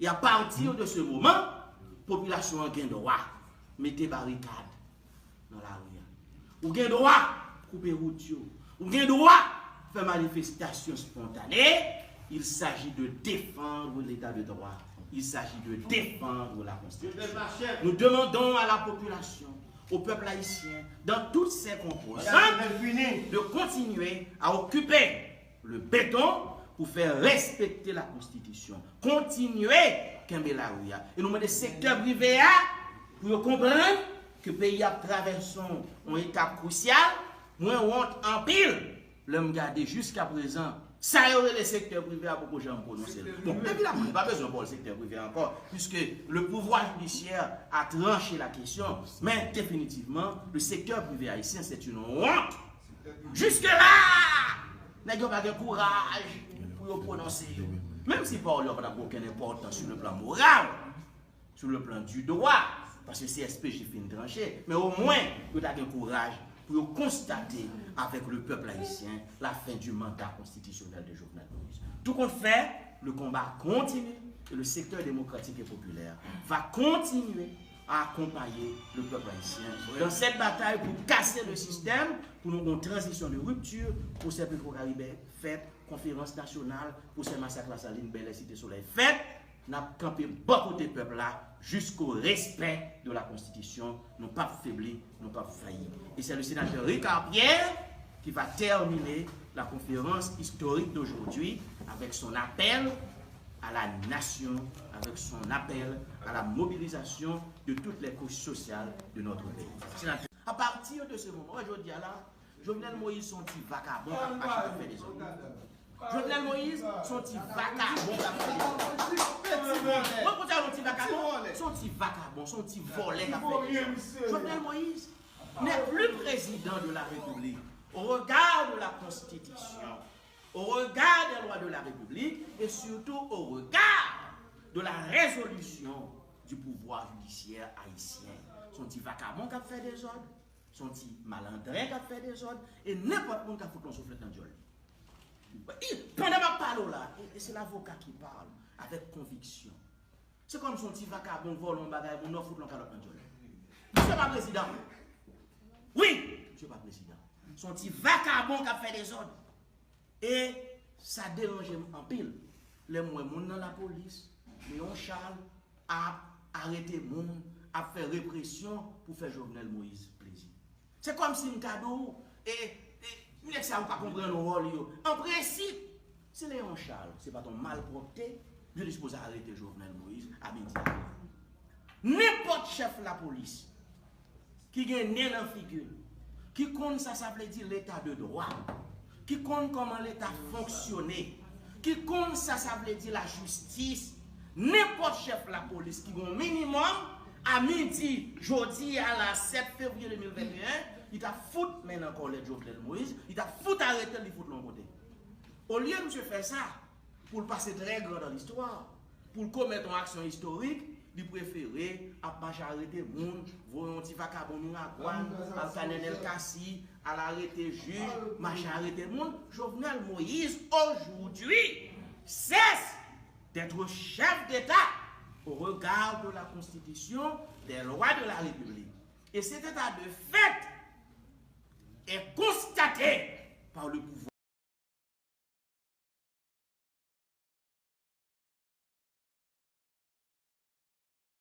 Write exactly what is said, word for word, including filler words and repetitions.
E a pati de se moman, popilasyon an gen dwa mete barikad nan lari a. Ou gen dwa koupe wout yo. Ou gen dwa fè manifestasyon spontane. Il s'agit de défendre l'état de droit. Il s'agit de défendre la Constitution. Nous demandons à la population, au peuple haïtien, dans toutes ses composantes, de continuer à occuper le béton pour faire respecter la Constitution. Continuer kenbe lari a. E nou mande sektè prive a pou yo konprann ke peyi a ap travèse yon etap krisyal. Mwen wont anpil lè m gade jiskaprezan sa yo rele sektè prive a poko janm pwononse l. Bon, evidemment, nou pa bezwen ba w sektè prive a ankò, puisque le pouvoir judiciaire a tranché la question, mais définitivement, le secteur privé haïtien, c'est une honte. Jusque-là, nèg yo pa gen kouraj pou yo pwononse yo. Menm si pawòl yo pa t ap gen okenn enpòtans sur le plan moral, sur le plan du droit, paske C S P J fin tranche, men omwen yo ta gen kouraj pou yo konstate avec le peuple haïtien la fin du mandat constitutionnel de Jovenel Moïse. Tout compte fait, le combat continue et le secteur démocratique et populaire va continuer à accompagner le peuple haïtien dans cette bataille pour casser le système, pour nous une transition de rupture, procès Petro-Caribe fèt, conférence nationale, procès massacre La Saline, Bèlè, Cité Soleil fèt, n ap kanpe bò kote pèp la jusqu'au respect de la Constitution. Nou p ap febli, nou p ap fayi. Et c'est le sénateur Ricard Pierre qui va terminer la conférence historique d'aujourd'hui avec son appel à la nation, avec son appel à la mobilisation de toutes les couches sociales de notre pays. Sénateur, à partir de ce moment, jodi a la, Jovenel Moïse se yon ti vakabon k ap mache k ap fè dezòd. Jovenel Moïse se yon ti vakabon k ap fè dezòd. Mwen konn sa yon ti vakabon, se yon ti vakabon, se yon ti vòlè k ap fè dezòd. Jovenel Moïse n'est plus président de la République au regard de la Constitution, au regard des lois de la République et surtout au regard de la résolution du pouvoir judiciaire haïtien. Se yon ti vakabon k ap fè dezòd, se yon ti malandren k ap fè dezòd, e nenpòt moun ka fout yon souflèt nan dyòl li. Pandan m ap pale w la, e, e se lavoka ki pale avèk konviksyon. Se kòm se yon ti vakabon k vòlè yon bagay, moun nan fout yon kalòt nan dyòl li. Misye pa prezidan. Wi, misye pa prezidan. Se yon ti vakabon k ap fè dezòd. E sa deranje m anpil lè m wè moun nan lapolis, Léon Charles, ap arete moun, ap fè represyon pou fè Jovenel Moïse plezi. Se kòmsi m ta di w, e, e, nèg sa yo pa konprann wòl yo. An prensip, si Léon Charles se pa t yon malpwòpte, yo te sipoze arete Jovenel Moïse a midi a. Nenpòt chèf lapolis ki gen nen nan figi l, ki konn sa sa vle di leta de dwa, ki konn kòman leta fonksyone, ki konn sa sa vle di lajistis, nenpòt chèf lapolis ki gen yon minimòm, a midi, jodi a la sèt fevriye de mil venteyen, li t ap fout men nan kòlèt Jovenel Moïse, li t ap fout arete l, li fout l yon kote. Olye misye fè sa, pou l pase très grand dans l'histoire, pou l komèt yon aksyon istorik, li prefere ap mache arete moun, voye yon ti vakabon Miragwàn, al ka Nènèl Cassy, al arete jij, mache arete moun. Jovenel Moïse, aujourd'hui, cesse d'être chef d'État au regard de la Constitution, des lois de la République. Et c'est un état de fait